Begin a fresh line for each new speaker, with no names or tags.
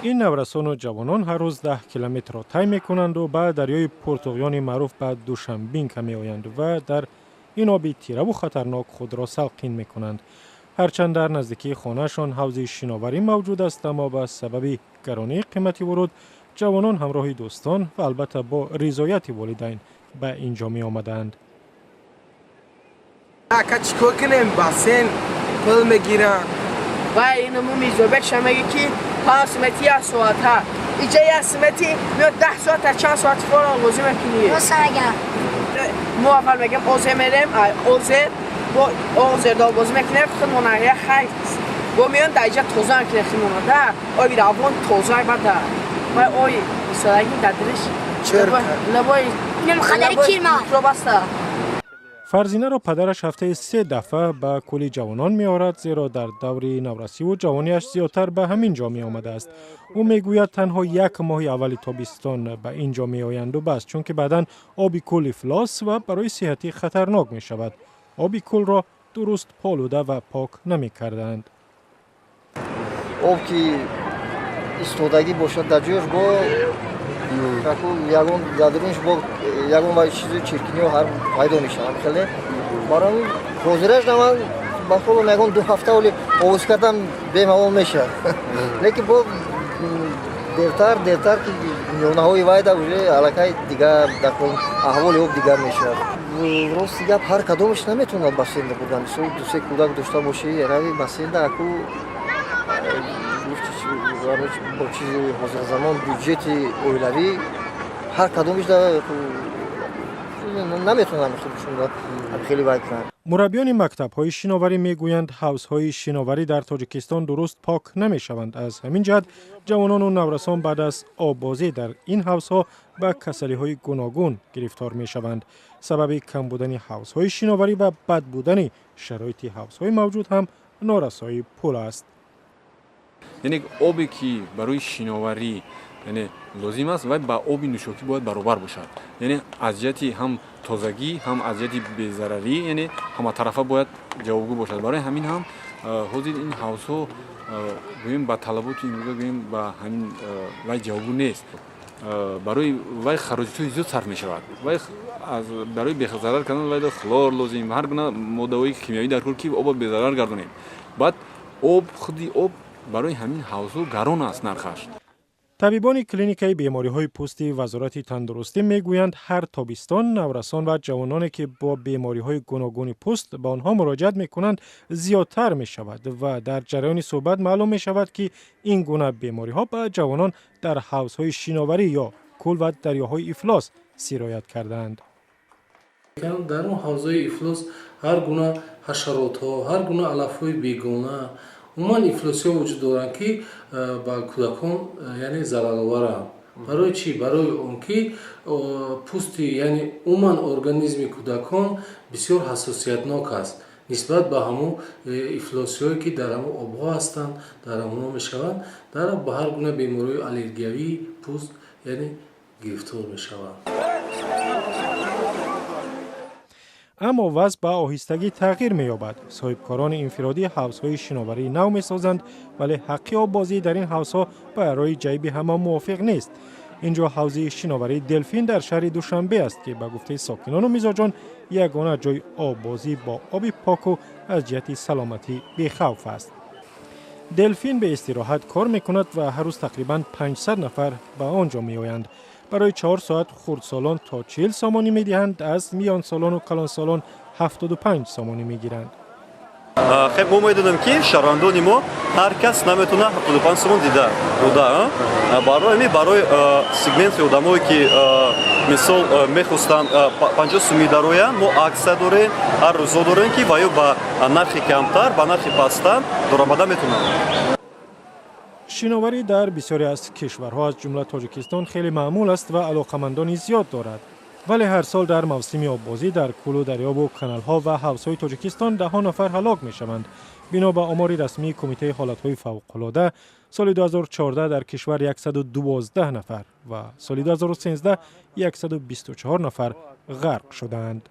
Ин наврасону ҷавонон ҳар рӯз 10 километрро тай мекунанду ба дарёи пуртуғёни маъруф ба Душанбинка меоянд ва дар ин оби тираву хатарнок худро салқин мекунанд. Ҳарчанд дар наздикии хонаашон ҳавзи шиноварӣ мавҷуд аст, аммо ба сабаби гаронии қимати вуруд ҷавонон ҳамроҳи дӯстон ва албатта бо ризояти волидайн ба ин ҷо меомаданд.
Ака, чӣ кор кунем? Бассейн пул мегиранд.
Ва инаму мизобекша меги, ки 5 смети як соата, иҷа як смети меёд 10 соата, чанд соати фора лозим мекунӣ. Мо аввал мегем, озер мерем, озер бо озердо бозӣ мекунем, худмона як хай бо меён дар иҷа тоза мекунем худмона, да оби равон тоза бада вай ой исодаги дадриш лабои микроб аста.
Фарзинаро падараш ҳафтаи се дафъа ба кӯли ҷавонон меорад, зеро дар даври наврасиву ҷавониаш зиёдтар ба ҳамин ҷо меомадааст. Ӯ мегӯяд, танҳо як моҳи аввали тобистон ба ин ҷо меоянду бас, чунки баъдан оби кӯл ифлос ва барои сиҳатӣ хатарнок мешавад. Оби кӯлро дуруст полуда ва пок намекарданд.
Об ки истодагӣ бошад дар ҷояш, бо ягон дар дурунш бо ягон чизи чиркиниҳо ҳар пайдо мешавад. Хеле барои ҳозираш ман ба холам ягон 2 ҳафта оли овоз кардан бемалол мешавад, лекин бо дертар дертар ки миёнаҳои вайда уже аллакай дигар аҳволи об дигар мешавад. Рости гап, ҳар кадомаш наметавонад бассейнда бурдан. Мисол, дусе кӯдак дошта бошӣ, рави бассейнда, аку бо чизи ҳозирзамон бюҷети оилавӣ ҳар кадомиш наметавонам хеле вай кунанд.
Мураббиёни мактабҳои шиноварӣ мегӯянд, ҳавзҳои шиноварӣ дар Тоҷикистон дуруст пок намешаванд. Аз ҳамин ҷиҳат ҷавонону наврасон баъд аз оббозӣ дар ин ҳавзҳо ба касалиҳои гуногун гирифтор мешаванд. Сабаби кам будани ҳавзҳои шиноварӣ ва бад будани шароити ҳавзҳои мавҷуд ҳам норасоии пул аст.
Яъне обе ки барои шиноварӣ, яъне лозим аст, вай ба оби нӯшокӣ бояд баробар бошад, яъне аз ҷиҳати ҳам тозагӣ, ҳам аз ҷиҳати безарарӣ, яъне ҳаматарафа бояд ҷавобгӯ бошад. Барои ҳамин ҳам ҳозир ин ҳавзҳо, гӯем, ба талаботи имрӯза, гӯем, ба ҳамин вай ҷавобгӯ нест. Барои вай хароҷотҳои зиёд сарф мешавад. Вай барои безарар кардан вай хлор лозим, ҳар гуна моддаҳои химиявӣ дар кор, ки обро безарар гардонем. Баъд об, худи об барои ҳамин ҳавзҳо гарон аст нархаш.
Табибони клиникаи бемориҳои пӯсти Вазорати тандурустӣ мегӯянд, ҳар тобистон наврасон ва ҷавононе, ки бо бемориҳои гуногуни пӯст ба онҳо муроҷиат мекунанд, зиёдтар мешавад ва дар ҷараёни суҳбат маълум мешавад, ки ин гуна бемориҳо ба ҷавонон дар ҳавзҳои шиноварӣ ё кӯл ва дарёҳои ифлос сироят кардаанд.
Дар он ҳавзҳои ифлос ҳар гуна ҳашаротҳо, ҳар гуна алафҳои бегона, умуман ифлосиҳо вуҷуд доранд, ки ба кӯдакон, яъне, зарароваранд. Барои чӣ? Барои он ки пӯсти, яъне умуман организми кӯдакон бисёр ҳассосиятнок аст нисбат ба ҳамун ифлосиҳое, ки дар ҳамун обҳо ҳастанд, дар ҳамонҳо мешаванд, дар ба ҳар гуна бемориҳои аллергиявии пӯст, яъне, гирифтор мешаванд.
Аммо вазъ ба оҳистагӣ тағйир меёбад. Соҳибкорони инфиродӣ ҳавзҳои шиноварии нав месозанд, вале ҳаққи оббозӣ дар ин ҳавзҳо барои ҷайби ҳама мувофиқ нест. Ин ҷо ҳавзи шиноварии Делфин дар шаҳри Душанбе аст, ки ба гуфтаи сокинону мизоҷон ягона ҷои оббозӣ бо оби поку аз ҷиҳати саломатӣ бехавф аст. Делфин беистироҳат кор мекунад ва ҳар рӯз тақрибан 500 нафар ба он ҷо меоянд. Барои 4 соат хурдсолон то 40 сомонӣ медиҳанд, аз миёнсолону калонсолон 75 сомонӣ мегиранд.
Хеб, мо медонем, ки шаҳрвандони мо ҳар кас наметавонад 75 сомон дида дода. Барои ҳамин, барои сегменти одамое, ки мисол мехостанд 50 сумӣ дароянд, мо акция дорем, ҳар рӯзо дорем, ки ва ё ба нархи камтар, ба нархи пасттар даромада метавонанд.
Шиноварӣ дар бисёре аз кишварҳо, аз ҷумла Тоҷикистон, хеле маъмул аст ва алоқамандони зиёд дорад. Вале ҳар сол дар мавсими оббозӣ дар кӯлу дарёву каналҳо ва ҳавзҳои Тоҷикистон даҳҳо нафар ҳалок мешаванд. Бино ба омори расмии Кумитаи ҳолатҳои фавқулода, соли 2014 дар кишвар 112 нафар ва соли 2013 124 нафар ғарқ шудаанд.